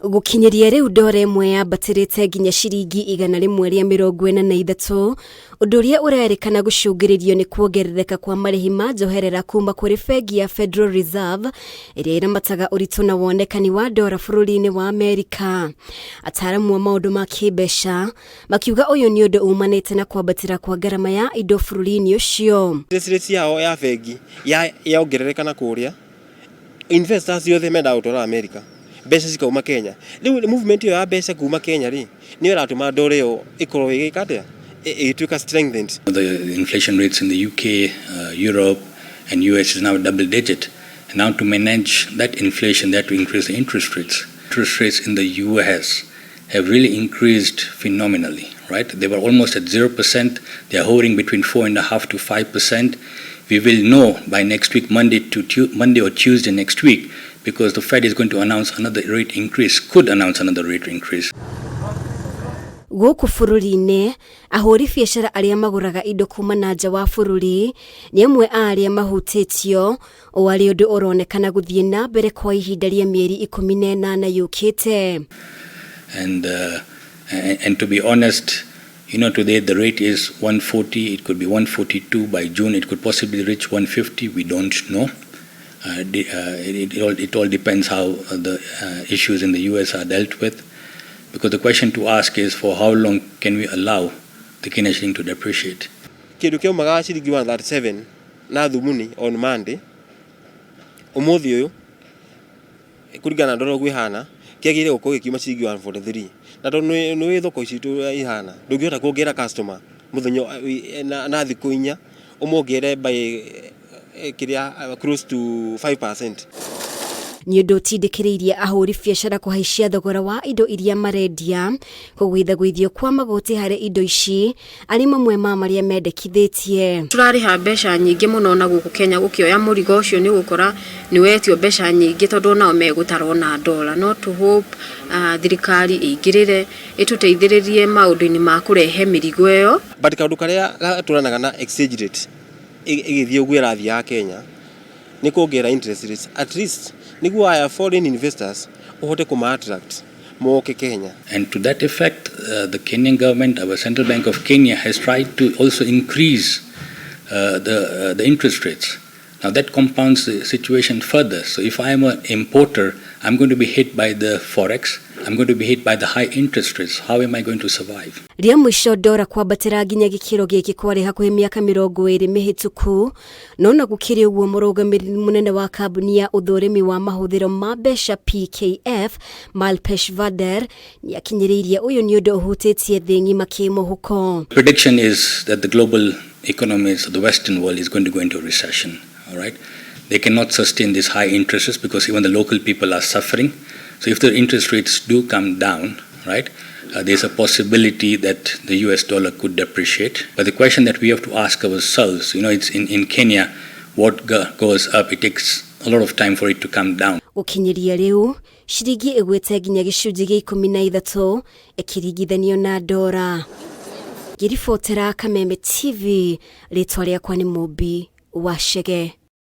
Gũkinyĩria rĩu ndora ĩmwe yambatĩrĩte nginya ciringi 143, ũndũ ũrĩa ũrerĩkana gũcũngĩrĩrio nĩ kuongerereka kwa marĩhi ma njoherera kuma kũrĩ bengi ya Federal Reserve ĩrĩa ĩramataga ũritũ na wonekani wa ndora bũrũri-inĩ wa Amerika. Ataaramu a maũndũ ma kĩmbeca makiuga ũyũ nĩ ũndũ umanĩte na kwambatĩra kwa ngarama ya indo bũrũri-inĩ ũcio. Interest rates yao ya bengi yongerereka na kũrĩa investors othe mendaga gũtwara America, mbeca cikauma Kenya. Rĩu movement ĩyo ya mbeca kuma Kenya rĩ, nĩyo ĩratũma ndora ĩyo ĩkorwo ĩgĩka atĩa, ĩgĩtuĩka strengthened. The inflation rates in the UK, Europe and US is now double digit. And now to manage that inflation, they have to increase the interest rates. Interest rates in the US have really increased phenomenally, right? They were almost at 0%. They are hovering between 4.5 to 5%. We will know by next week, Monday or Tuesday next week, because the Fed is going to announce another rate increase, could announce another rate increase. Gũkũ bũrũri-inĩ, ahũri biacara arĩa magũraga indo kuma na nja wa bũrũri nĩ amwe a arĩa mahutĩtio, o arĩ ũndũ ũronekana gũthiĩ na mbere kwa ihinda rĩa mĩeri 18 yũkĩte. And to be honest, today the rate is 140, it could be 142 by June, it could possibly reach 150, we don't know. It all depends how the issues in the US are dealt with. Because the question to ask is, for how long can we allow the Kenya shilling to depreciate? Kĩndũ kĩaumaga ciringi 137 na thumuni on Monday, ũmũthĩ ũyũ kũringana na ndora ũguo ĩhana, kĩagĩrĩire gũkorwo gĩkiuma ciringi 143, na tondũ nĩ thoko citũ ihana, ndũngĩhota kuongerera customer mũthenya na thikũ 4 ũmongerere by kĩrĩa close to 5%. Nĩ ũndũ ũtindĩkĩrĩirie ahũri biacara kũhaicia thogora wa indo iria marendia. Kũgwithagwithio kwa magoti harĩ indo ici arĩ mamwe ma marĩa mendekithĩtie. Tũrarĩha mbeca nyingĩ mũno na gũkũ Kenya gũkĩoya mũrigo ũcio nĩ ũgũkora nĩ wetio mbeca nyingĩ tondũ nao megũtarwo na ndora. No to hope thirikari ĩingĩrĩre, ĩtũteithĩrĩrie maũndũ-inĩ ma kũrehe mĩrigo ĩyo. But kaũndũ karĩa gatũranaga na exchange rate ĩgĩthiĩ ũguo ĩrathiĩ ya Kenya nĩ kuongerera interest rates, at least nĩguo aya foreign investors ũhote kũma attract moke Kenya. And to that effect, the Kenyan government, our Central Bank of Kenya, has tried to also increase the interest rates. Now that compounds the situation further. So if I am an importer, I'm going to be hit by the forex, I'm going to be hit by the high interest rates. How am I going to survive? Rĩa mũico ndora kwambatĩra nginya gĩkĩro gĩkĩ kwarĩ hakuhĩ mĩaka 20 mĩhĩtũku. No na gũkĩrĩ ũguo, mũrũgamĩrĩri mũnene wa kambuni ya ũthũrimi wa mahũthĩro ma mbeca PKF, Malpesh Vader, nĩ akinyĩrĩirie ũyũ nĩ ũndũ ũhutĩtie thĩ ng'ima kĩmũhuko. Prediction is that the global economies of the Western world is going to go into a recession. All right, they cannot sustain these high interest rates because even the local people are suffering. So if the interest rates do come down, right, there's a possibility that the US dollar could depreciate. But the question that we have to ask ourselves, it's in Kenya, what goes up, it takes a lot of time for it to come down. Gũkinyĩria rĩu ciringi ĩgwĩte nginya gĩcunjĩ gĩa 13 ĩkĩringithanio na ndora. Ngĩribotera Kameme TV, rĩtwa rĩakwa nĩ Mũmbi wa Chege.